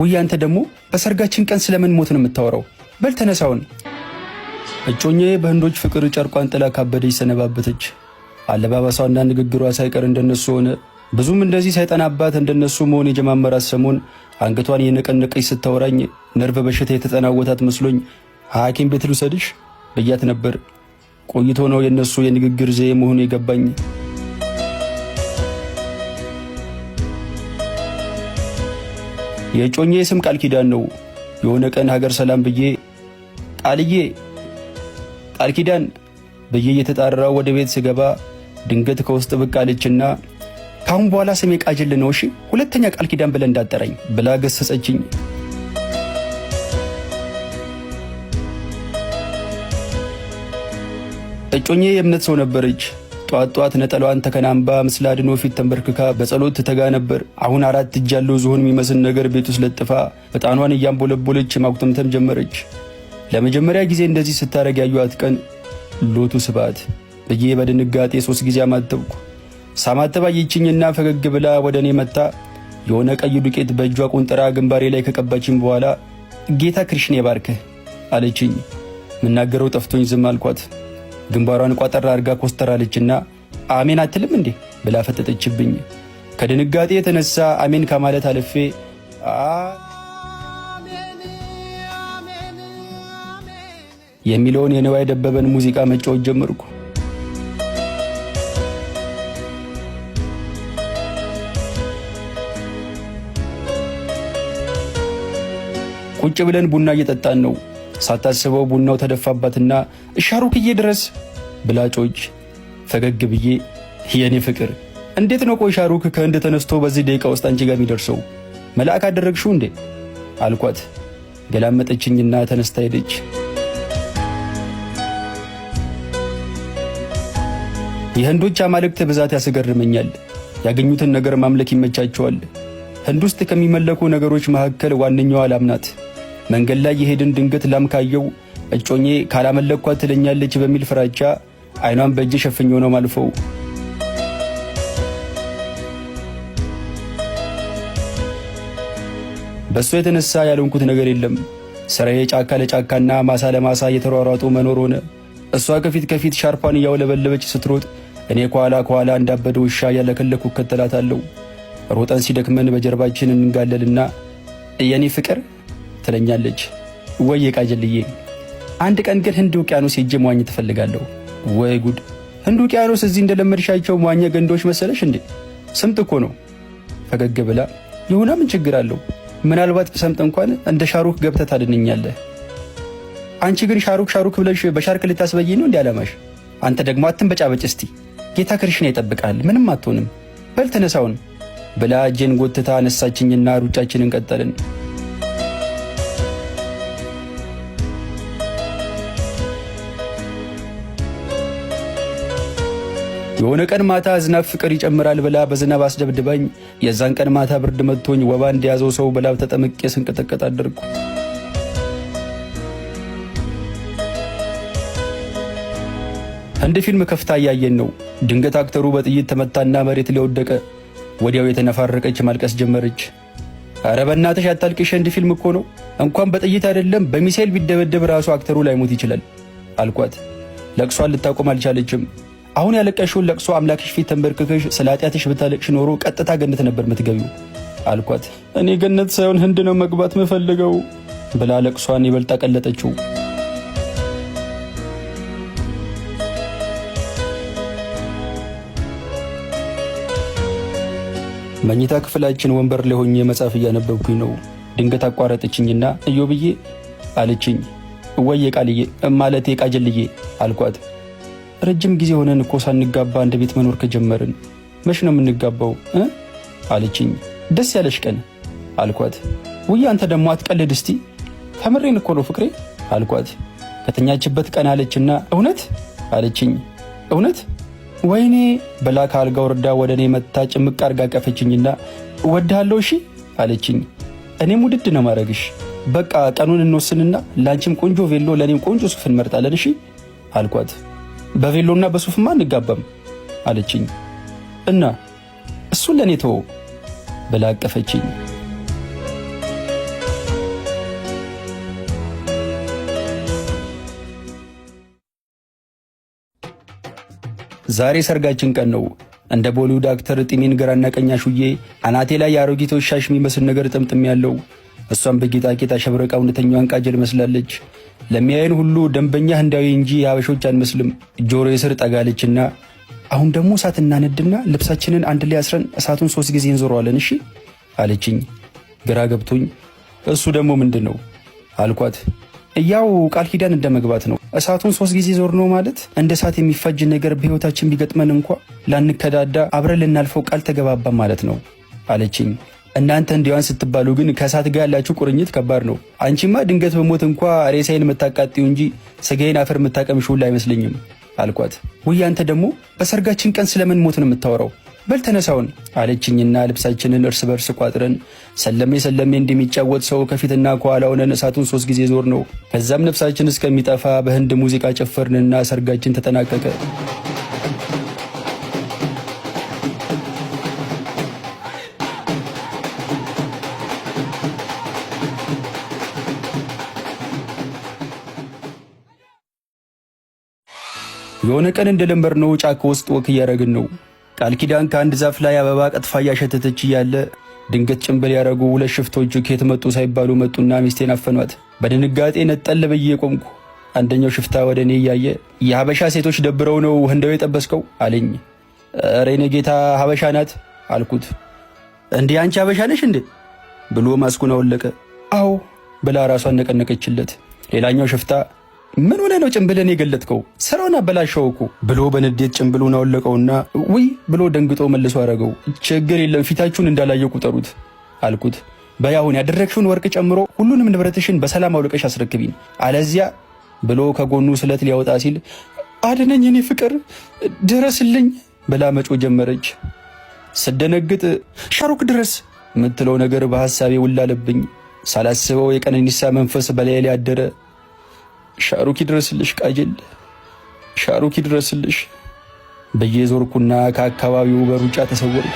ውይ አንተ ደግሞ በሰርጋችን ቀን ስለምን ሞት ነው የምታወራው? በል ተነሳውን። እጮኛዬ በህንዶች ፍቅር ጨርቋን ጥላ ካበደች ሰነባበተች። አለባበሷና ንግግሯ ሳይቀር እንደነሱ ሆነ። ብዙም እንደዚህ ሳይጠናባት እንደነሱ መሆን የጀማመራት ሰሞን አንገቷን የነቀነቀች ስታወራኝ ነርቭ በሽታ የተጠናወታት መስሎኝ ሐኪም ቤት ልውሰድሽ ብያት ነበር። ቆይቶ ነው የነሱ የንግግር ዘዬ መሆኑ የገባኝ። የእጮኛዬ ስም ቃል ኪዳን ነው። የሆነ ቀን ሀገር ሰላም ብዬ ቃልዬ ቃል ኪዳን ብዬ እየተጣራው ወደ ቤት ስገባ ድንገት ከውስጥ ብቅ አለችና ካሁን በኋላ ስሜ ቃጅል ነው፣ እሺ ሁለተኛ ቃል ኪዳን ብለህ እንዳጠረኝ ብላ ገሰጸችኝ። እጮኛዬ የእምነት ሰው ነበረች። ጧት ጧት ነጠላዋን ተከናንባ ምስለ አድኖ ፊት ተንበርክካ በጸሎት ትተጋ ነበር። አሁን አራት እጅ ያለው ዝሆን የሚመስል ነገር ቤት ውስጥ ለጥፋ ዕጣኗን እያንቦለቦለች ማጉተምተም ጀመረች። ለመጀመሪያ ጊዜ እንደዚህ ስታረግ ያዩዋት ቀን ሎቱ ስብሐት ብዬ በድንጋጤ 3 ጊዜ አማተብኩ። ሳማተብ አየችኝና ፈገግ ብላ ወደ እኔ መታ የሆነ ቀይ ዱቄት በእጇ ቁንጥራ ግንባሬ ላይ ከቀባችኝ በኋላ ጌታ ክሪሽና ይባርክህ አለችኝ። ምናገረው ጠፍቶኝ ዝም አልኳት። ግንባሯን ቋጠር አድርጋ ኮስተር አለችና አሜን አትልም እንዴ ብላ ፈጠጠችብኝ። ከድንጋጤ የተነሳ አሜን ከማለት አልፌ የሚለውን የንዋይ ደበበን ሙዚቃ መጫወት ጀመርኩ። ቁጭ ብለን ቡና እየጠጣን ነው። ሳታስበው ቡናው ተደፋባትና ሻሩክዬ ድረስ ብላ ጮኸች። ፈገግ ብዬ የኔ ፍቅር እንዴት ነው ቆይ ሻሩክ ከህንድ ተነስቶ በዚህ ደቂቃ ውስጥ አንቺ ጋር የሚደርሰው መልአክ አደረግሽው እንዴ አልኳት። ገላመጠችኝና ተነስታ ሄደች። የህንዶች አማልክት ብዛት ያስገርመኛል። ያገኙትን ነገር ማምለክ ይመቻቸዋል። ህንድ ውስጥ ከሚመለኩ ነገሮች መካከል ዋነኛዋ ላም ናት። መንገድ ላይ የሄድን ድንገት ላም ካየው እጮኜ ካላመለኳት ትለኛለች በሚል ፍራቻ አይኗን በእጅ ሸፍኜ ነው ማልፈው። በእሱ የተነሳ ያልሆንኩት ነገር የለም። ስራዬ ጫካ ለጫካና ማሳ ለማሳ እየተሯሯጡ መኖር ሆነ። እሷ ከፊት ከፊት ሻርፓን እያውለበለበች ስትሮጥ፣ እኔ ከኋላ ከኋላ እንዳበደ ውሻ እያለከለኩ እከተላታለሁ። ሮጠን ሲደክመን በጀርባችን እንጋለልና የኔ ፍቅር ትለኛለች። ወይ ቃጀልዬ፣ አንድ ቀን ግን ህንድ ውቅያኖስ ሄጄ መዋኘት እፈልጋለሁ። ወይ ጉድ! ህንድ ውቅያኖስ እዚህ እንደለመድሻቸው መዋኛ ገንዳዎች መሰለሽ እንዴ? ስምጥ እኮ ነው። ፈገግ ብላ ይሁና፣ ምን ችግር አለው? ምናልባት ብሰምጥ እንኳን እንደ ሻሩክ ገብተህ ታድነኛለህ። አንቺ ግን ሻሩክ ሻሩክ ብለሽ በሻርክ ልታስበይኝ ነው እንዲህ አላማሽ? አንተ ደግሞ አትንበጫበጭ እስቲ፣ ጌታ ክርሽና ይጠብቃል፣ ምንም አትሆንም። በል ተነሳውን ብላ እጄን ጎትታ አነሳችኝና ሩጫችንን ቀጠልን። የሆነ ቀን ማታ ዝናብ ፍቅር ይጨምራል ብላ በዝናብ አስደብድባኝ፣ የዛን ቀን ማታ ብርድ መጥቶኝ ወባ እንደያዘው ሰው በላብ ተጠምቄ ስንቀጠቀጥ አደርኩ። ህንድ ፊልም ከፍታ እያየን ነው። ድንገት actor ኡ በጥይት ተመታና መሬት ላይ ወደቀ። ወዲያው የተነፋረቀች ማልቀስ ጀመረች። ኧረ በእናትሽ አታልቅሽ፣ ህንድ ፊልም እኮ ነው። እንኳን በጥይት አይደለም በሚሳኤል ቢደበደብ ራሱ actor ኡ ላይሞት ይችላል አልኳት። ለቅሷን ልታቆም አልቻለችም። አሁን ያለቀሽውን ለቅሶ አምላክሽ ፊት ተንበርክከሽ ስለ ኃጢአትሽ ብታለቅሽ ኖሮ ቀጥታ ገነት ነበር የምትገቢው አልኳት። እኔ ገነት ሳይሆን ህንድ ነው መግባት ምፈልገው ብላ ለቅሷን ይበልጥ አቀለጠችው። መኝታ ክፍላችን ወንበር ላይ ሆኜ መጽሐፍ እያነበብኩኝ ነው። ድንገት አቋረጠችኝና እዮብዬ አለችኝ። ወይ ቃልዬ ማለቴ ቃጀልዬ አልኳት። ረጅም ጊዜ ሆነን እኮ ሳንጋባ አንድ ቤት መኖር ከጀመርን መች ነው የምንጋባው እ አለችኝ። ደስ ያለሽ ቀን አልኳት። ውይ አንተ ደግሞ አትቀልድ እስቲ ከምሬን እኮ ነው ፍቅሬ አልኳት። ከተኛችበት ቀን አለችና እውነት አለችኝ። እውነት ወይኔ ብላ ከአልጋ ወርዳ ወደ እኔ መታ ጭምቅ አርጋ አቀፈችኝና እወድሃለሁ እሺ አለችኝ። እኔም ውድድ ነው ማድረግሽ። በቃ ቀኑን እንወስንና ለአንቺም ቆንጆ ቬሎ ለእኔም ቆንጆ ሱፍ እንመርጣለን እሺ አልኳት። በቬሎና በሱፍማ አንጋባም አለችኝ። እና እሱን ለእኔ ተወው ብላ አቀፈችኝ። ዛሬ ሰርጋችን ቀን ነው። እንደ ቦሊውድ actor ጢሜን ግራና ቀኝ አሹዬ አናቴ ላይ የአሮጊቶች ሻሽ የሚመስል ነገር ጥምጥም ያለው፣ እሷም በጌጣጌጥ አሸብረቃ እውነተኛዋን ቃጀል መስላለች። ለሚያየን ሁሉ ደንበኛ ህንዳዊ እንጂ የሀበሾች አንመስልም። ጆሮዬ ስር ጠጋለችና አሁን ደግሞ እሳት እናነድና ልብሳችንን አንድ ላይ አስረን እሳቱን 3 ጊዜ እንዞረዋለን፣ እሺ አለችኝ። ግራ ገብቶኝ እሱ ደግሞ ምንድን ነው አልኳት። ያው ቃል ኪዳን እንደ መግባት ነው። እሳቱን 3 ጊዜ ዞር ነው ማለት እንደ እሳት የሚፋጅ ነገር በህይወታችን ቢገጥመን እንኳ ላንከዳዳ አብረን ልናልፈው ቃል ተገባባ ማለት ነው አለችኝ። እናንተ እንዲዋን ስትባሉ ግን ከእሳት ጋር ያላችሁ ቁርኝት ከባድ ነው። አንቺማ ድንገት በሞት እንኳ ሬሳዬን የምታቃጥዪው እንጂ ስጋዬን አፈር የምታቀምሺው ሁላ አይመስለኝም አልኳት። ውይ አንተ ደግሞ በሰርጋችን ቀን ስለምን ሞት ነው የምታወራው? በል ተነሳውን አለችኝና ልብሳችንን እርስ በርስ ቋጥረን ሰለሜ ሰለሜ እንደሚጫወት ሰው ከፊትና ከኋላ ሆነን እሳቱን 3 ጊዜ ዞር ነው። ከዛም ነፍሳችን እስከሚጠፋ በህንድ ሙዚቃ ጨፈርንና ሰርጋችን ተጠናቀቀ። የሆነ ቀን እንደለመድነው ጫካ ውስጥ walk እያደረግን ነው። ቃል ኪዳን ከአንድ ዛፍ ላይ አበባ ቀጥፋ እያሸተተች እያለ ድንገት ጭንብል ያደረጉ ሁለት ሽፍቶች ከየት መጡ ሳይባሉ መጡና ሚስቴን አፈኗት። በድንጋጤ ነጠል ብዬ ቆምኩ። አንደኛው ሽፍታ ወደ እኔ እያየ የሀበሻ ሴቶች ደብረው ነው ህንዳዊ የጠበስከው አለኝ። ኧረ የኔ ጌታ ሀበሻ ናት አልኩት። እንዴ አንቺ ሀበሻ ነሽ እንዴ ብሎ ማስኩን አወለቀ። አዎ ብላ ራሷን ነቀነቀችለት። ሌላኛው ሽፍታ ምን ሆነ ነው ጭንብልን የገለጥከው? ስራውን አበላሸው እኮ ብሎ በንዴት ጭንብሉን አወለቀውና ውይ ብሎ ደንግጦ መልሶ አረገው። ችግር የለም ፊታችሁን እንዳላየ ቁጠሩት አልኩት። በይ አሁን ያደረግሽውን ወርቅ ጨምሮ ሁሉንም ንብረትሽን በሰላም አውልቀሽ አስረክቢን፣ አለዚያ ብሎ ከጎኑ ስለት ሊያወጣ ሲል አድነኝ የኔ ፍቅር ድረስልኝ ብላ መጮህ ጀመረች። ስደነግጥ ሻሩክ ድረስ የምትለው ነገር በሐሳቤ ውላለብኝ። ሳላስበው የቀነኒሳ መንፈስ በላይ ላይ አደረ። ሻሩክ ይድረስልሽ ቃጅል፣ ሻሩክ ይድረስልሽ ብዬ ዞርኩና ከአካባቢው በሩጫ ተሰወርኩ።